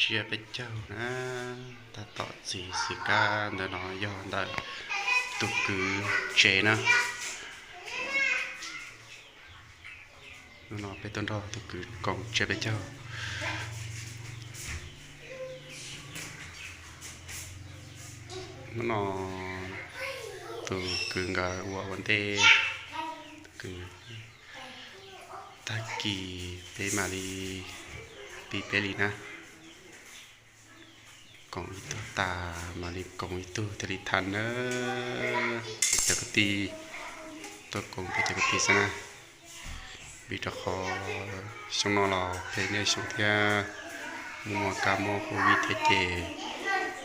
tsiab peb caug na. Tab tom txiv xwm kab ntawm no yog ntawm tus kwv tsev na. Hnub no peb tuaj nrog tus kwv koom tsiab peb caug. Hnub no tus kwv nkawd ua ua ntej, tus kwv, tag kis peb mam li pib peb li na. Koom ib tug tas mam li koom ib tug thiaj li tag na. Peb cov kwv tij, tuaj koom peb cov kwv tij xwb na. Vim rau qhov xyoo no los peb niaj xyoo thiab, muaj kab mob covid thiab ces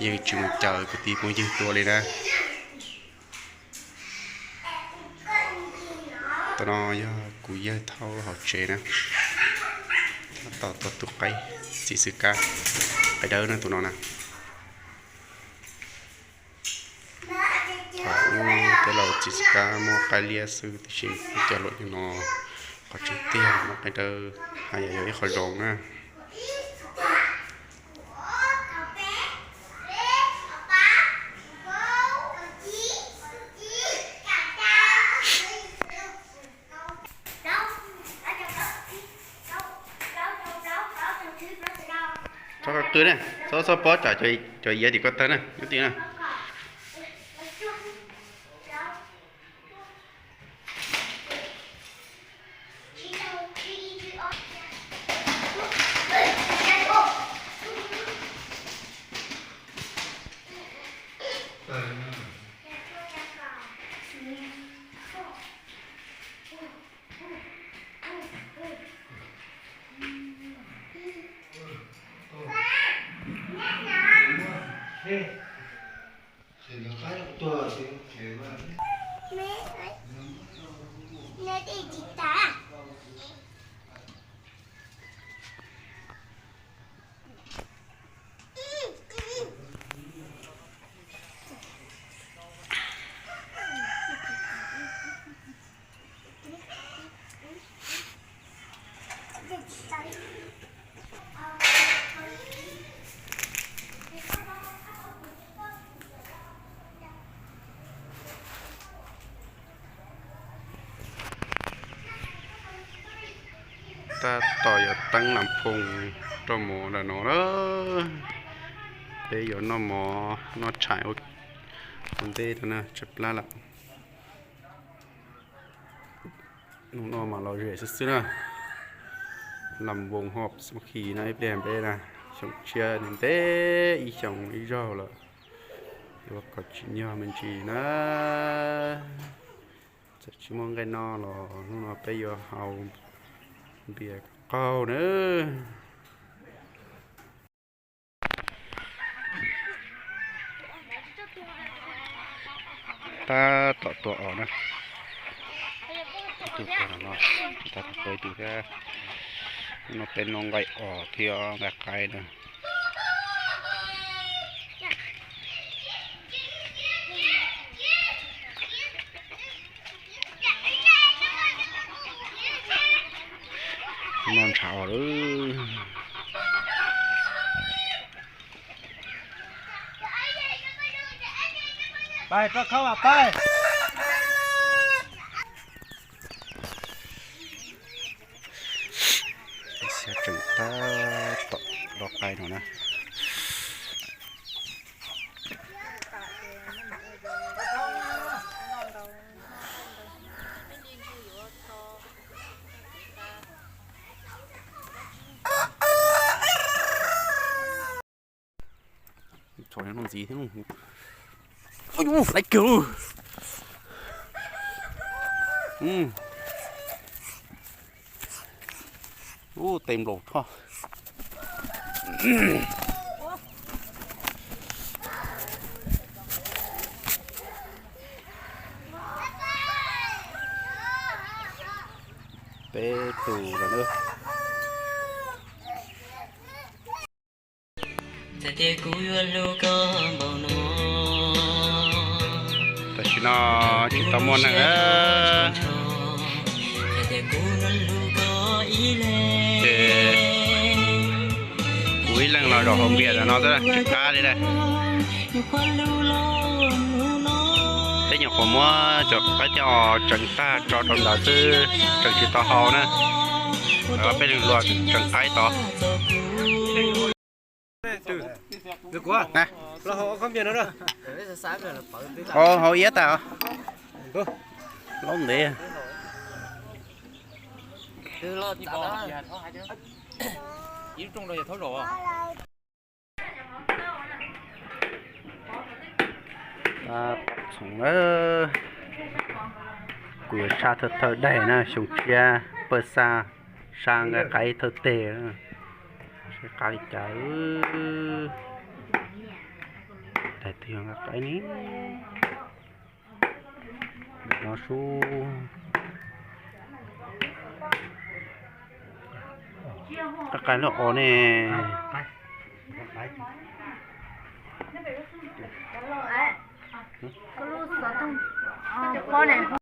yeej tsis mus caw kwv tij phooj ywg tuaj li na. Tus no yog kuv yawg Thaub hauv tsev na. Tab tom tua tus qaib, txiv xwm kab, qaib dawb na tus no na. Thaum ub tej laus txiv xwm kab muab qaib liab xwb tiam sis cov hluas nim no qhov tseeb tiag muab qaib dawb haj yam yog ib qho zoo na. Txhob qw na, txhob txhob pob tsam cov iav tim koj tawg na, nyob tim na. Tab tom yuav teeb las phoos rau mov ntawm no na. Peb yuav noj mov noj tshais ua ntej rau na, tshaib plab lawm. Hnub no mas lom zem xwb xwb na. Las voos hos Smoky na ib pliag peb na, xyoo tshiab ntev ib xyoos ib zaug lawm, yuav kom tsim nyog me ntsis na. Txawm tsis muaj nqaij noj los hnub no peb yuav haus npias qaug na. Tab tom tua os na. Ib tug tua no, tab tom tua ib tug thiab. No peb noj nqaij os thiab nqaij qaib na. Noj ntshav os lawm. Pais rau khau mas pais. Xiab tseem tab tom loj qaib no na. Tso noj ntxiv thiab. Ub, laiv kawg. Ub, tes nplaum thoj. Peb tus lawm na. Tam sim no tsis tau muaj neeg lawm. Ces kuv ib leeg Zaum hauv npias ntawm no xwb tsis qab li na. Peb nyuam qhuav muab cov qaib thiab os tseev tag tso rau ntawd xwb, tseev tsis tau hau na. Peb leeg luag tseev qaib tod. Hau iab tas os. Laub ntev. Txhoov, kuv yuav saj thawj thawj daim na, xyoo tshiab pawg xaj, saj nqaij qaib thawj teg, saj qab li cas. Daim twg yog nqaij qaib ne? No sub, nqaij qaib lub os ne.